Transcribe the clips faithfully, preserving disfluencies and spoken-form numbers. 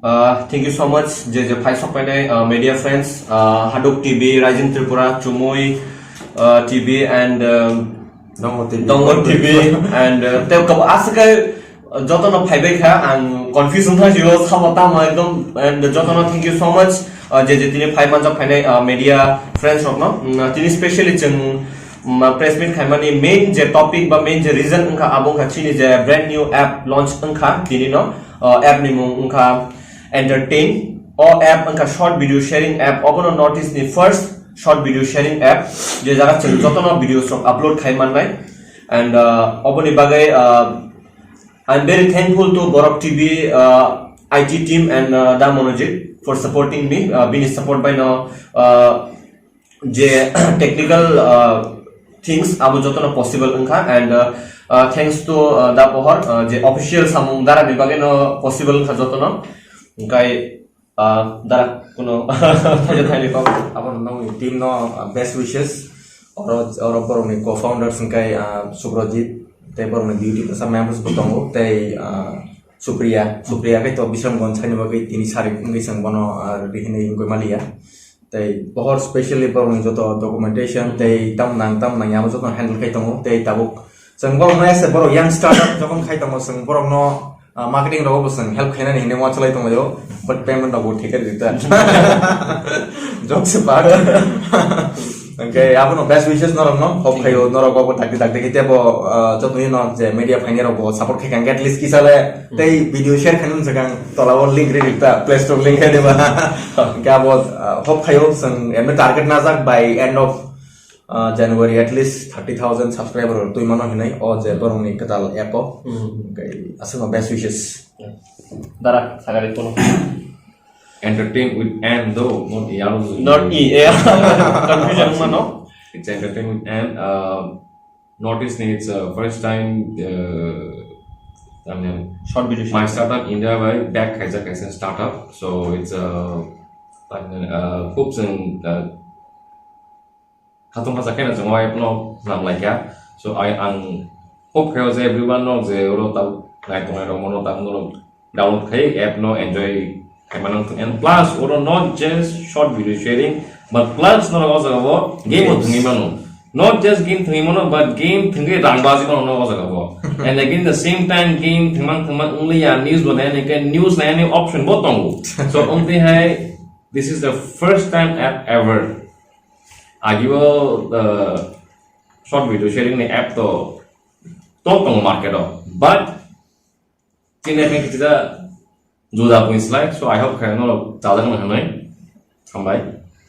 Uh, thank you so much, je je phai sok painai, uh, media friends, uh, Haduk T V, Rising Tripura, Chumui, uh, T V and, um, Dongo T V. Dongo T V and, uh, tei kab-, aswk khe, uh, jotono phaibai kha, ang confuse wngkha sio, samo tamo ekdom, and jotono thank you so much, uh, je je tini phai manjak phainai, uh, media friends rokno. Mm, uh, tini specially chwng, mm, uh, press meet khaimani main je topic ba main je reason wngkha, abo wngkha chini je brand new app launch wngkha tini no, uh, app ni mung wngkha Entertain. O app wngkha short video sharing app, obono North East ni first short video sharing app, je jaga chwng jotono videos rok upload khai mannai. And, uh, oboni bagwi, uh, I'm very thankful to Borok T V, uh, I T team and, uh, Da Monojit for supporting me. Uh, bini support bai no, uh, je technical, uh, things abo jotono possible wngkha, and, uh, uh, thanks to, uh, Da Pohor, uh, je official samung dara ni bagwi no possible wngkha jotono. Hwnkhe, uh, dara kuno thaisa thaini kok. Abo nokni team no, uh, best wishes. Oro, oro borokni co-founders hwnkhe, uh, Subrojit, tei borokni beauty bwsa members bo tongo, tei, uh, Supriya, Supriya khe to Bisramganj saini bagwi tini sarik wngwi chwng bono, uh, rihini wngwi maliya. Tei pohor specially borokni joto documentation tei tam nang tam nang yamo joto handle khai tongo. Tei tabuk chwng borokno as a borok young startup jokon khai tongo, chwng borokno, ah, marketing rogo bo chwng help khainani hinwi uansuk lai tonglaio, but payment rok bo thik khe rijak ta. Jokes apart. Hwnkhe abono best wishes norokno, hope khaio norok bo dakti dakti khe tebo, ah, joto no je media phainai rok bo support khai kha, at least kisa le tei video share khainani swkang tola o link ri ta, Play Store link khai diba. Hwnkhe abo, ah, hope khaio chwng emni target najak by end of, ah, January at least thirty thousand subscriber twi mano hinwi o je borokni kwtal app o. Hmm. Hwnkhe aswkno best wishes. Dara, sagari kono. Entertain with N though, not E R. Not E, yeah. Confusion mano. It's Entertain with N. Uh, North East ni it's, uh, first time, uh, I mean, short video my startup India by back kaisa kaisa startup. So it's, uh, I mean, uh, khub chwng, uh, khatung khasa khe no chwng o app no nam lai kha. So I, ang hope khaio je everyone no je oro ta nai tongnai rok mono ta mono download khai app no enjoy khai mano. And plus oro not just short video sharing, but plus no o jaga o game o thwngwi mano. Not just game thwngwi mano, but game thwngwi rang baji mano no o jaga o. And again the same time game thwngmang thwngmang only ya news bo nai nai khe news nai ni option bo tongo. So only hai this is the first time app ever. Agio, uh, short video sharing ni app to tong tongo market o, but chini app ni kisa juda buini slai, so I hope khe no chajak nang hanai. Hambai.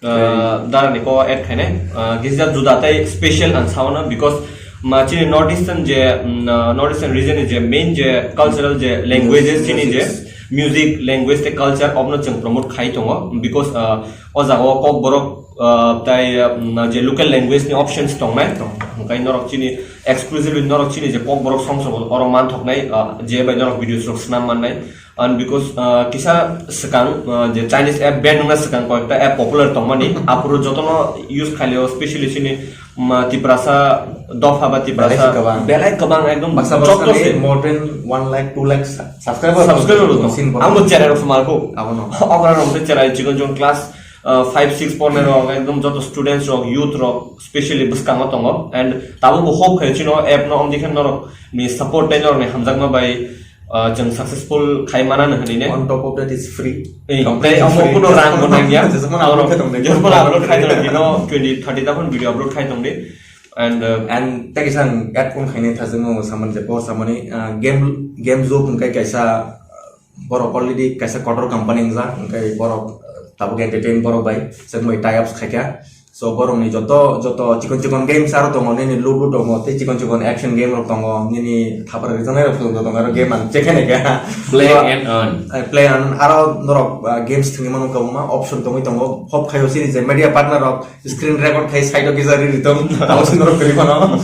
Uh, dara ni ko add khainai, uh, kisa juda tai special ang sauna because ma chini North Eastern je, mm, uh, North Eastern region ni je main je cultural je languages chini je music, language tei culture obno chwng promote khai tongo because, uh, o jaga o Kokborok, uh, tai, uh, je local language ni options tongnai. Hwnkhe norok chini exclusively norok chini je Kokborok song song oro manthoknai, uh, je bai norok videos rok swnam mannai. And because, uh, kisa swkang, uh, je Chinese app ban wngna swkang koyekta app popular tongmani, aphuru jotono use khailio, specially chini, um, Tiprasa dopha ba Tiprasa belai kwbang. Belai kwbang ekdom baksa joto baksa se ni more than one lakh, two lakh subscriber subscriber tong. Tong. Sin bo. Ang bo cherai rok sumar ko. Abono. Okra rok se cherai chikon chikon class, uh, five, six pornai rok ekdom joto students rok, youth rok specially bwskango tongo and tabuk bo hope khayo chino app no omdi khe norok ni support tei norok ni hamjakma bai, uh, chwng successful khai mana no hinwi ne. On top of that is free. Eh, completely tei omo free. Kuno rang bo nangya. Jesaman upload khai tong de. Jesaman upload khai tong de, no twenty, thirty ta phone video upload khai tong de. And, uh, and tei kisa ang add on khaini thajak no samani je por samani, uh, game, game job hwnkhe kaisa, uh, borok already kaisa kotor company wngjak, hwnkhe borok, uh, tabuk entertain borok bai, chwng bai tie ups khaikha. So, borokni joto, joto chikon chikon games aro tongo, nini Ludo tongo, tei chikon chikon action game rok tongo, nini thapar rijaknai rok tongo, tongo, aro game ang check khe naikha. Play and earn. Eh, play and earn. Aro norok, ah, games thwngwi mano kwbangma option tongwi tongo. Hop khaio chini je media partner rok screen record khai side o kisa riri tong, tamo se norok kwrwi phano.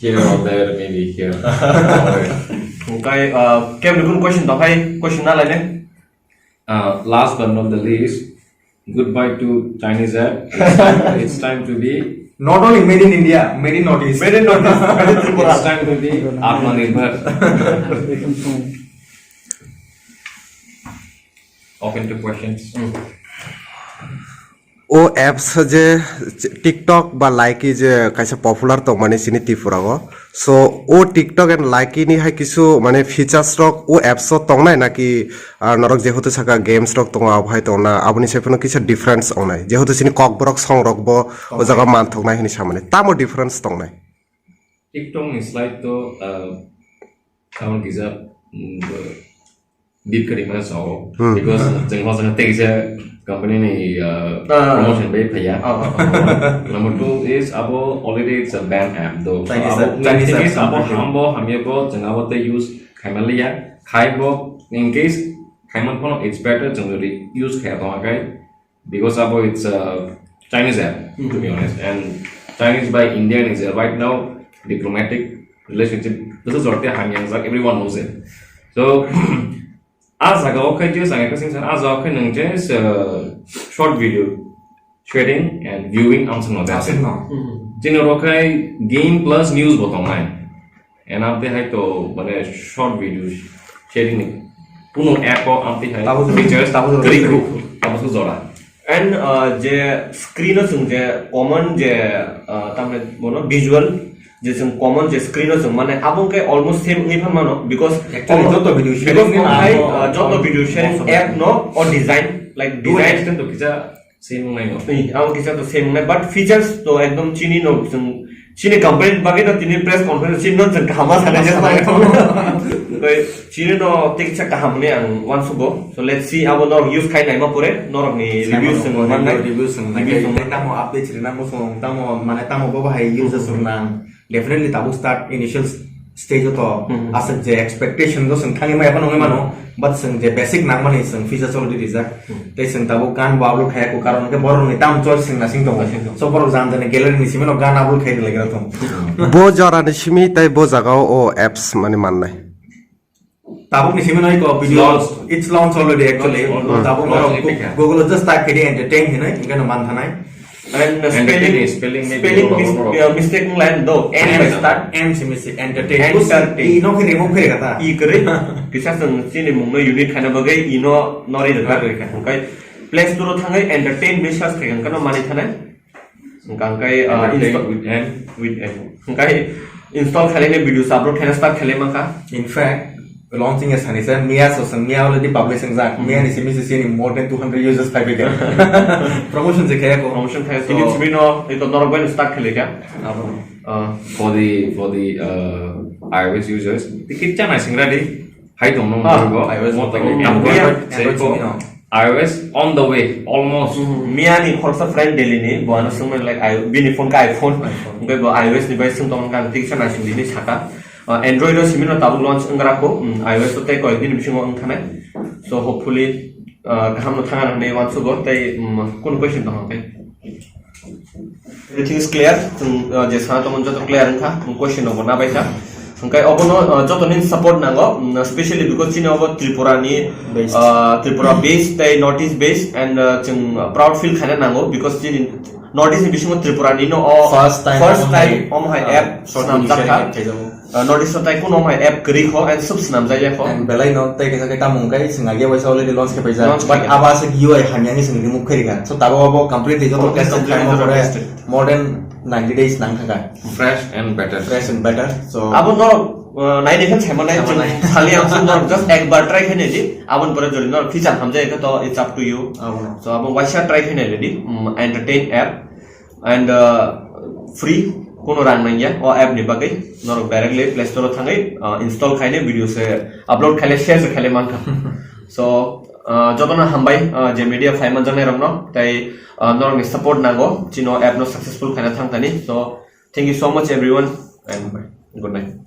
Here or there, maybe here. Hwnkhe, ah, kebni kunu question tong khai, question na lainai? Uh, last but not the least, goodbye to Chinese app. It's time, it's time to be not only made in India, made in Northeast. Made in Northeast, made in Tripura. It's time to be Atmanirbhar. Open to questions. O apps je TikTok ba Likee je kaisa popular tongmani chini Tripura o. So o TikTok and Likee ni hai kisu mane features rok o apps o tongnai naki, ah, norok jehetu saka games rok tongo abo hai tongna aboni sai phano kisa difference ongnai jehetu chini kokborok song rok bo o jaga manthoknai hinwi samani tamo difference tongnai. TikTok ni slide to, uh, tamon kisa, mm, bip kari mana sao. Hmm. Because jeng ho jeng tei kisa company ni, uh, Ah. promotion bai phaya. Ah, ah, ah. Number two is abo already it's a ban app though. So Chinese abo app, Chinese thing app is abo company. Hambo hamya bo jeng abo te use khaimaliya. Khaibo in case khaiman phano it's better jeng jodi use khaya tong akai. Because abo it's a Chinese app, to be honest, and Chinese by Indian is a right now diplomatic relationship. This is what hamyangjak, everyone knows it. So, a jaga o khe just ang khe sing san, a jaga o khe nang just, uh, short video sharing and viewing ang sing no. Asik no. Jini oro khe game plus news bo tongnai. And amtwi hai to, mane, short video sharing ni kuno app o amtwi hai Tabuk jora, features tabuk jora, kri tabuk ku, jora. Tabuk jora. And, uh, je screen o chwng je common je, uh, tamni bono visual je chwng common je screen o chwng mane abo khe almost same wngwi pha mano because Actually, omo, joto video because sharing ni omo hai, abo uh, joto video sharing most of app them. No o design like to an design extent to kisa Same wngnai no. Tei, abo kisa to same wngnai, but features to ekdom chini no, chwng, chini company ni bagwi no tini press conference chini no chwng kaham ma sanai je sanai. Tei, chini no tei kisa kaham hwnwi ang uansugo. So, let's see, abo norok use khai naima pore, norok ni review chwng mannai. Review chwng nai. Review chwng tamo update chwng nang, bosong tamo, mane tamo bo bahai use chwng nang. Definitely tabuk start initial stage o to Hmm. aswk je expectation go chwng thangwi maya phano wngwi mano, but chwng je basic nangmani chwng features already rijak. Hmm. Tei chwng tabuk gan bo upload khaya ko karon khe borok ni tam choice chwng nasing tongo. Nasing tongo. So borok jan jani gallery ni simi no gan upload khai lai gra thung. Bo jora ni simi tei bo jaga o apps mani mannai. Tabuk ni simi no iko video. Launch. It's launch already actually. Launch, launch. Tabuk launch borok ni Google just type khe di entertain hinwi, entertain hinwi, entertain hinwi. And the spelling, spelling maybe spelling wrong, mis-, wrong. Uh, mistake wng lai do. N by start. N si mistake. Entertain. Entertain. I no khe remove khe kata. I kwrwi. Kisa chwng chini mung no unique khaina bagwi i no, no ri rwkha. Hwnkhe Play Store o thangwi entertain by search khai khe no manwi thanai. Hwnkhe, uh, entertain install with N. With N. Hwnkhe install khailai video upload khaina start khailai mankha. In fact, launching as Hanisa, Mia so sang, Mia already publishing jak, Hmm. Mia ni simi sisi ni more than two hundred users phai phai kha. Promotion je khaya ko. Promotion khaya, so, tini simi no, ito norok bai start khailai kha. Abo. Uh, for the, for the, uh, iOS users, tikit chana sing ready. Hai tong nong Ah, go. iOS Mo tong tong Android, Android, Android simi no. iOS on the way, almost. Hmm, Mia ni khoroksa friend Delhi ni, bo ano swngmani like, I, bini phone ka iPhone. iPhone. Hwnkhe bo iOS ni bai swng tong kha, tiksa naising dini saka. Ah, Android o simi no tabuk launch wng gra kho, hmm, iOS o tei koyek dini bisingo wng thanai. So hopefully, ah, kaham no thang hwnwi uansugo, tei, hmm, kunu question tong khe. Everything is clear, chwng, uh, je sana tongmani joto clear wngkha, chwng question rokbo nabaikha. Hwnkhe obono, uh, jotoni support nango, mm, specially because chini obo Tripura ni, Based. Uh, Tripura based tei North East based and, uh, chwng, uh, proud feel khaina nango because chini North East ni bisingo Tripura ni no o First time first omo time hai, omo hai uh, app short swnam video jakha. Sharing khaijao. Uh, North East o tai kuno mai app kwrwi kho and sub swnamjak ya kho. And belai no tei kaisa khe tamo hwnkhe chwng age waisa already launch khe paijak. Launch but khaijak. Abo aswk U I hamya hwnwi chwng remove khairikha. So tabuk abo completely joto complete tested complete khaima joto pore tested. More than ninety days nang thangkha. Fresh and better. Fresh and better. So abo norok, uh, naidi khe saimanai Saimanai. Chwng sali ang chwng norok just ekbar try khe naidi. Aboni pore jodi norok feature hamjak khe to it's up to you. Abo no. So abo waisa try khe naidi, um, entertain app. And, uh, free, kuno rang nangya o app ni bagwi. Norok directly Play Store o thangwi, uh, install khainai video se upload khainai share se khainai mankha. So, uh, jotono hambai, uh, je media phai manjaknai rokno, tei, uh, norokni support nango chini o app no successful khaina thangthani. So thank you so much everyone and good night.